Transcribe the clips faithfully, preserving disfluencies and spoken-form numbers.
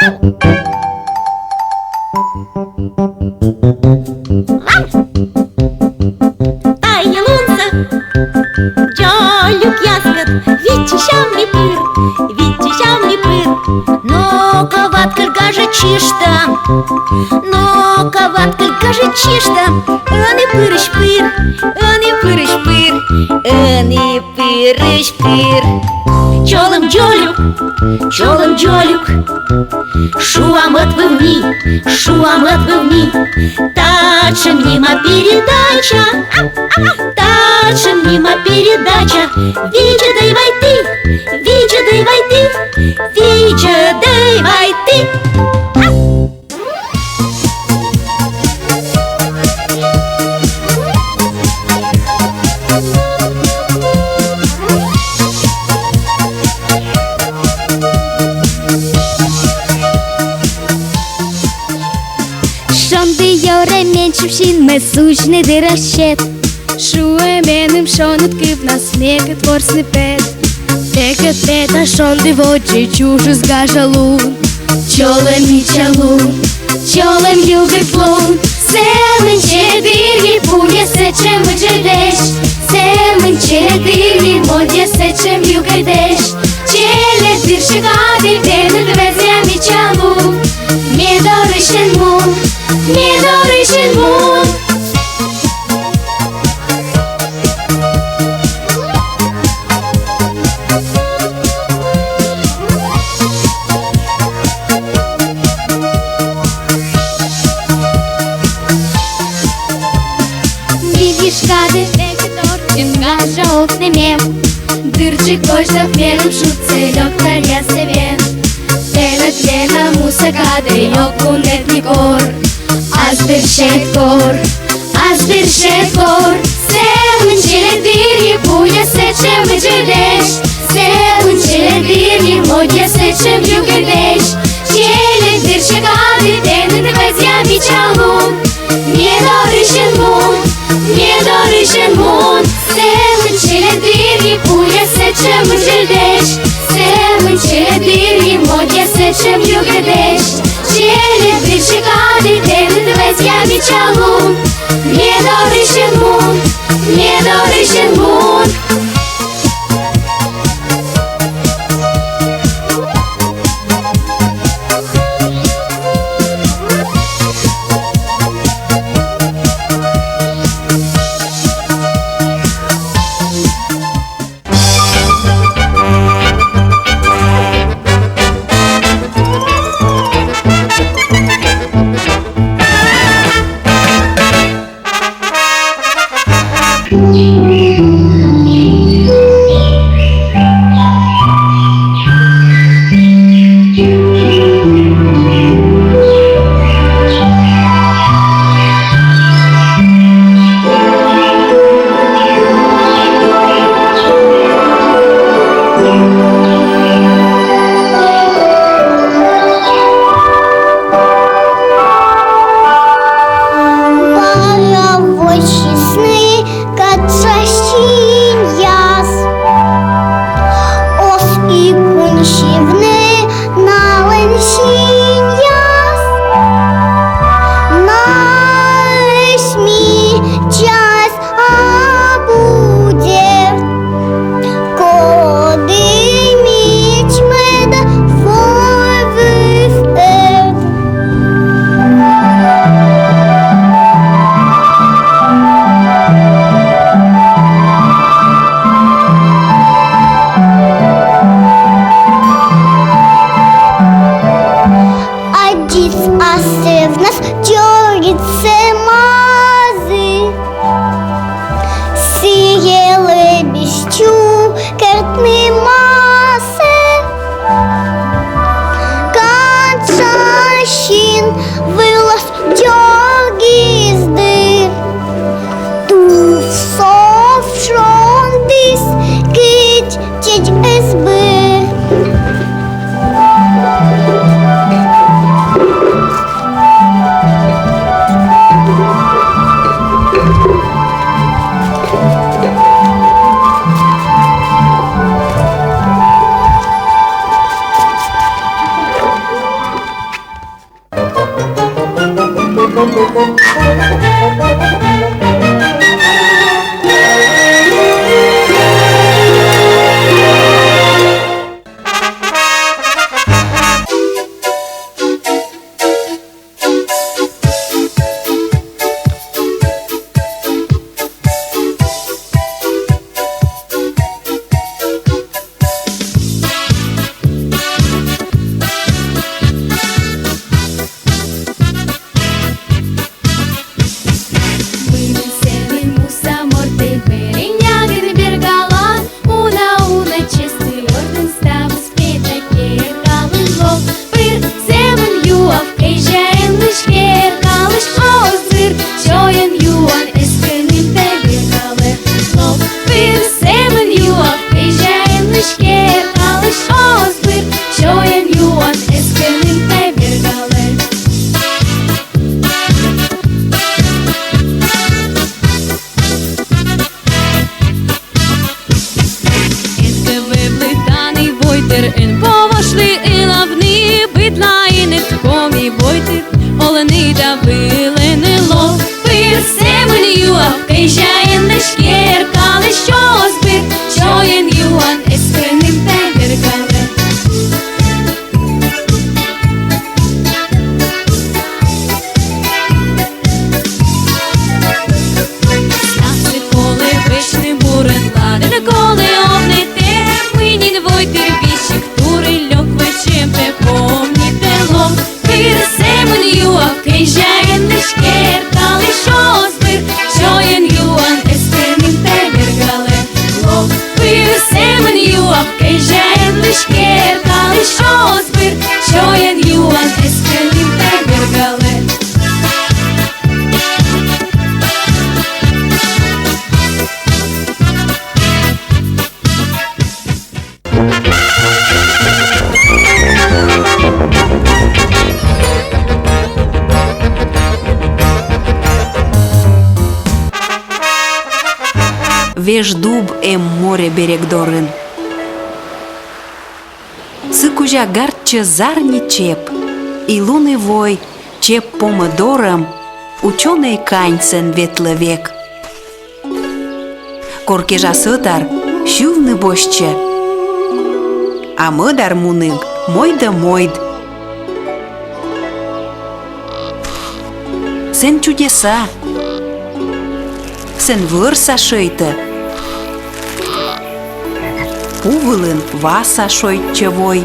Тайӧ лунсӧ дзолюкъяскӧд виччысям ми пыр, виччысям ми пыр. Но-ко, ваткыль, гажӧдчышта, но-ко, ваткыль, гажӧдчышта, ӧні пырысь пыр, ӧні пырысь пыр, ӧні пырысь пыр. Чолӧм дзолюк, чолӧм дзолюк, шуам ӧтвыв ми, шуам ӧтвыв ми. Татшӧм нима передача, татшӧм нима передача. Видзӧдӧй вай ті, видзӧдӧй вай ті, видзӧдӧй вай ті. Шонді ёрӧй менсьым синмӧ сузьны дыр оз сет. Шуӧ меным шоныд кывнас: мекӧд ворсны пет. Мекӧд пет, а шонді водзӧ чужис гажа лун. Чолӧм, мича лун, чолӧм, югыд лун. Сӧмын челядь дырйи пуяс сэтшӧм ыджыдэсь, сӧмын челядь дырйи модъяс сэтшӧм югыдэсь. Челядь дырсьӧ кадӧ тэныд вӧзъя, мича лун. Ме дорысь эн мун, ме дорысь эн мун. Видзӧд кадӧ, мекӧд орччӧн гажа окнэ мем. Дырджык козьнав меным шудсӧ лёктаръяс эм. Тэнад менам муса кадӧ ог вунэд ни кор. Ас дырсьӧд кор, ас дырсьӧд кор. Сӧмын челядь дырйи пуяс сэтшӧм ыджыдэсь, сӧмын челядь дырйи модъяс сэтшӧм югыдэсь. Челядь дырсьӧ кадӧ тэныд вӧзъя, мича лун. Ме дорысь эн мун, ме дорысь эн мун. Сӧмын челядь дырйи пуяс сэтшӧм ыджыдэсь, сӧмын челядь дырйи модъяс сэтшӧм югыдэсь. Челядь дырсьӧ кадӧ тэныд вӧзъя, мича лун. Ме дорысь эн мун, ме дорысь эн мун. Вара воссисны катшасинъяс, оз и кунсьывны налӧн синъяс. Наысь мичаӧсь абу, дерт, коді мичмӧдӧ войвыв ӧд. Аддзис асывнас тёритсӧ мазі. Сійӧ лэбис чукӧртны масӧ. Катшасин вылас дёргис дыр. Тувсов шондіс, кыдз тадз эз быр. Мый нин сӧмын муса мортӧй бӧрын нягӧн бергалан, уна-уна чӧсті ордын ставыс петӧ керкалӧн лов. Пыр сӧмын юав кӧзяинлысь керкалысь оз быр, сёйӧн юан эскӧным тай бергалӧ. Лов. Пыр сӧмын юав кӧзяинлысь керкалысь оз быр, сёйӧн юан эскӧным тай бергалӧ. Эн кӧ вӧвлы тані войтыр, эн повошлы ылавны, быдлаын эд коми войтыр олӧны да вылӧны. Лов. Пыр сӧмын юав кӧзяинлысь керкалысь оз быр, сёйӧн юан эскӧным тай бергалӧ. Ставсӧ колӧ вӧчны бурӧн ладӧн, колӧ овнытӧм, мый нин войтыр весиг турын лёк вӧчӧм пӧ помнитӧ. Лов. Пыр сӧмын юав кӧзяинлысь керкалысь оз быр, сёйӧн юан эскӧным тай бергалӧ. Лов. Пыр сӧмын юав кӧзяинлысь керкалысь оз быр, сёйӧн юан эскӧным тай бергалӧ. Веж дуб эм море берег дорын. Сы кузя гартчӧ зарни чеп. И лун и вой чеп помӧ дорӧм, учёнӧй кань сэн ветлӧ век. Кор кежас ӧтар, сьывны босьтчӧ, а мӧдар мунігӧн мойдӧ мойд. Сэн чудеса, сэн вӧрса шӧйтӧ, пу вылын васа шойччӧ вой.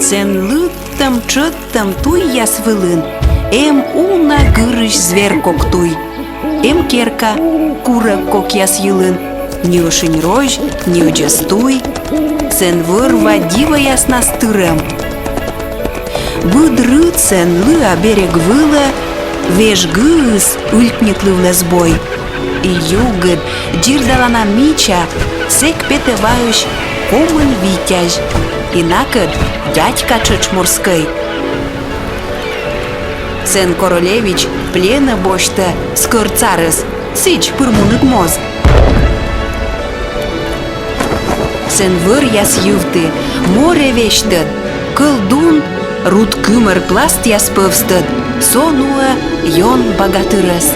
Сэн лыдтӧм-тшӧттӧм туйяс вылын эм уна гырысь звер кок туй. Эм керка курӧг кокъяс йылын, ни ӧшинь розь, ни ӧдзӧс туй. Сэн вӧр-ва дивӧяснас тырӧм. Быд рытсӧн лыа берег вылӧ веж гыыс ыльтнитлывлӧ збой. И югыд, дзирдалана мича, сэк петӧ ваысь комын витязь, и накӧд дядька тшӧтш морскӧй. Сэн королевич пленӧ босьтӧ скӧр царӧс, сідз пыр муніг моз. Сэн вӧръяс йывті, море весьтӧд, кӧлдун, руд кымӧр пластъяс пӧвстӧд, со нуӧ ён багатырӧс.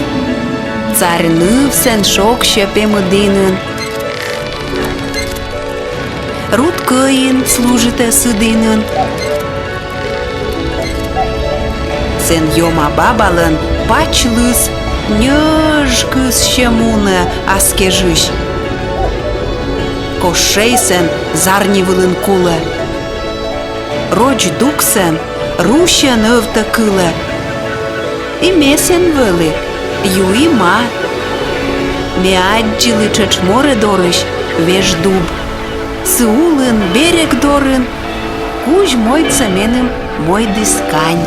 Царь ныв сэн шогсьӧ пемыд инын, руд кӧин служитӧ сы дінын. Сэн Ёма бабалӧн пач лыз ньӧж кыссьӧ-мунӧ ас кежысь. Кож шей сэн зарни вылын кулӧ. Роч дук сэн русьӧн ӧвтӧ-кылӧ. И ме сэн вӧлі юи ма. Ме аддзылі тшӧтш море дорысь веж дуб. Сы улын, берег дорын, кузь мойдсӧ меным мойдіс кань.